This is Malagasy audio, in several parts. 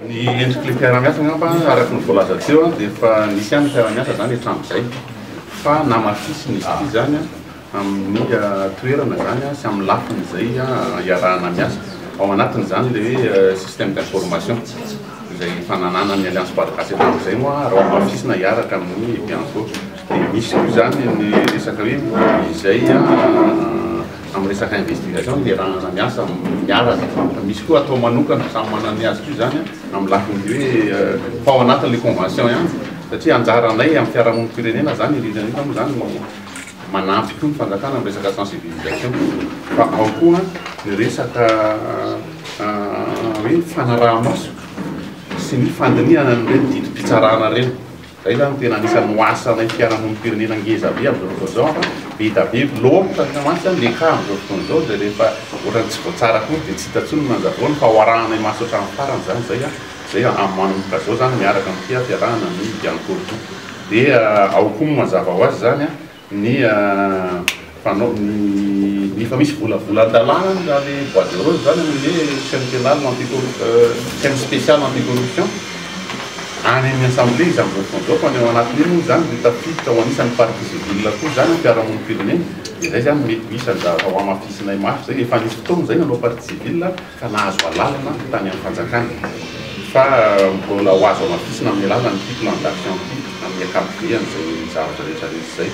Ny endrik'ilay mpiara-miasa angamba araka ny voalaza teo dia efa nisy ihany ny mpiara-miasa izany hatramin'izay fa namafisina izy ity izany amin'ny toerana izany sy amin'ny lafiny izay iarahana miasa. Ao anatin'izany ilay hoe système d'information izay efa nananan'ny Alliance Voady Gasy hatramin'izay moa ary hamafisina hiaraka amin'ny Bianco. Dia misy koa izany ny resaka hoe izay amin'ny resaka investigation iarahana miasa miaraka fa misy koa atao manokana samy manana ny azy koa izany amin'ny lafiny hoe fa ao anatin'ilay convention ihany satria anjaranay amin'ny fiarahamonim-pirenena izany indrindra indrindra moa izany no manampy koa ny fanjakana amin'ny resaka sensibilisation fa ao koa ny resaka hoe fanaraha-maso sy ny fandinihana an'ireny didim-pitsarana ireny. Zay zany tena anisan'ny ho asanay fiarahamonim-pirenena ngeza be amin'izao fotoana izao fa be da be loatra mantsy le cas amin'izao fotoana izao dia rehefa ohatran'ny tsy voatsara akory dia tsy hita intsony ny manjavona fa ho arahanay maso hatramin'ny farany zany zay an, zay amin'ny manomboka zao zany miaraka amin'ity fiarahana amin'ny Bianco ity dia ao koa moa mazava ho azy zany an Ny fanao ny efa misy volavolan-dalàna raha le bois de rose zany amin'ny hoe chaine pénale anti chaine spéciale anti corruption any amin'ny assemblée izy amin'izao fotoana izao fa ny ao anatin'iny moa zany dia tafiditra ho anisan'ny partie civile koa zany ny mpiara-monim-pirenena dia zay zany mety ho isan'ny zavatra ho hamafisinay mafy zay efa nisy fotoana zay nanao partie civile ka nahazo alalana tany amin'ny fanjakana fa mbola ho azo hamafisina amin'ny alalan'ity plan d'action ity amin'ny ankapobeany izay zavatra rehetra rehetra izay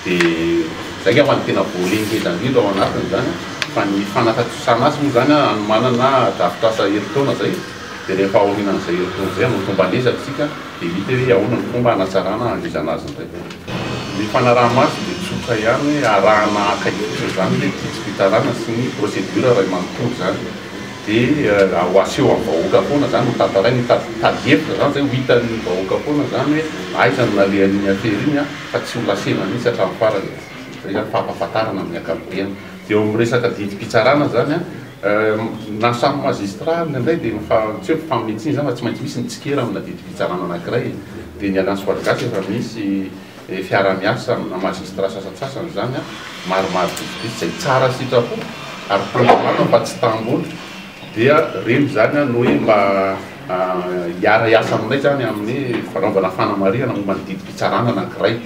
dia izay angamba no tena volet ngeza indrindra ao anatiny izany fa ny fanatontosana azy moa izany hanomanana drafitrasa herintaona izay dia rehefa aorianan'izay herintaona izay no tomban'ezaka isika dia hita hoe ahoana ny fomba hanatsarana hangezana azy indray. Ny fanaraha-maso dia tsotra ihany hoe arahana akaiky fotsiny izany ilay didim-pitsarana sy ny procédure iray manontolo izany. Dia ho aseho amin'ny vahoaka foana izany, ho tantaraina, hitady hevitra izany izay ho hitan'ny vahoaka foana izany hoe aiza no nalehan'iny afera iny fa tsy ho lasena mihitsy hatramin'ny farany. Izay izany fampahafantarana amin'ny ankapobeny. Dia eo amin'ny resaka didim-pitsarana izany, na samy magistrat ary indraindray dia tsy hoe mifanome tsiny izany fa tsy maintsy misy ny tsikera amina didim-pitsarana anankiray e. Dia ny Alliance Voady Gasy efa misy fiaraha-miasa amina magistrat sasantsasany izany maromaro vitsivitsy izay tsara sitrapo ary tan-dalàna fa tsy tam-bola dia ireny izany no hoe mba hiara-hiasa aminay izany amin'ny fanaovana fanamarihana momba ny didim-pitsarana anankiray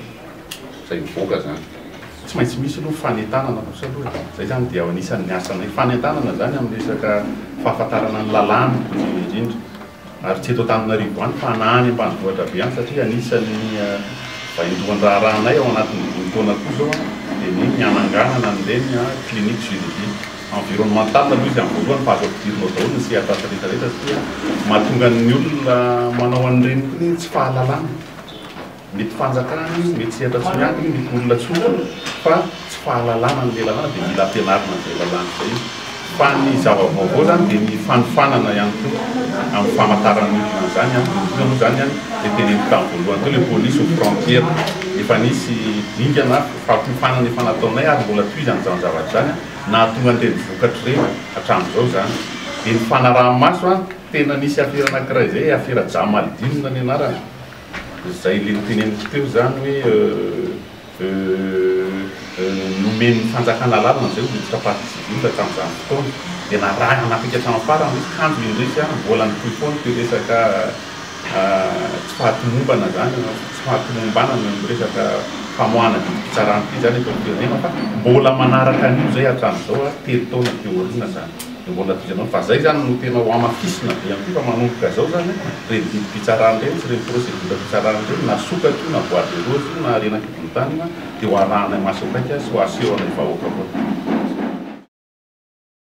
izay mivoaka izany. Tsy maintsy misy aloha fanentanana kosa aloha e! Izay izany dia anisan'ny asanay. Fanentanana izany amin'ny resaka fahafantarana ny lalàna indrindra indrindra. Ary tsy eto Antananarivo ihany fa na any ambanivohitra be any satria anisan'ny vaindohan-draharahanay ao anatin'ny dimy taona koa izao dia ny ny hananganana an'ireny clinique juridique environnementale aloha izy amin'ny voalohany fa azo ampidirina ao daholo ny sehatra hafa rehetra rehetra satria mahatonga ny olona manao an'ireny koa ny tsy fahalalana. Mety fanjakana io, mety sehatra tsy miankina io, mety olona tsotra fa tsy fahalalana an'ilay lalàna dia mila ampianarina an'izay lalàna izay. Fa ny zava-baovao izany dia ny fanofanana ihany koa amin'ny famantaran'ny olona an'izany an, indrindra moa izany an, ilay teneniko tamin'ny voalohany teo ilay police aux frontières, efa nisy dingana fampiofanana efa nataonay ary mbola tohizana izany zavatra izany an, nahatonga an'ireny vokatra ireny hatramin'izao izany. Dia ny fanaraha-maso an, tena nisy afera anankiray izay, afera Jamaldine ny anarany. Izay le noteneniko teo izany hoe nomen'ny fanjakana alalana izay ho hiditra partie civile tamin'izany fotoana dia narahina akaiky hatramin'ny farany izy kanjo indrisy an mbola nitohy foana ity resaka tsy fahatomombana izany tsy fahatomombanana amin'ny resaka famoahana didim-pitsarana ity izany eto amin'ny firenena fa mbola manaraka an'io izay hatramin'izao ary 3 taona teo aoriana izany. Dia mbola tohizana ao. Fa zay zany no tena ho hamafisina be amin'ity fa manomboka zao zany an, ireny didim-pitsarana ireny sy ireny procédure-pitsarana ireny na sokatra io na bois de rose io na harena an-kibon'ny tany io an, dia ho arahanay maso akaiky sy ho asehonay vahoaka foana.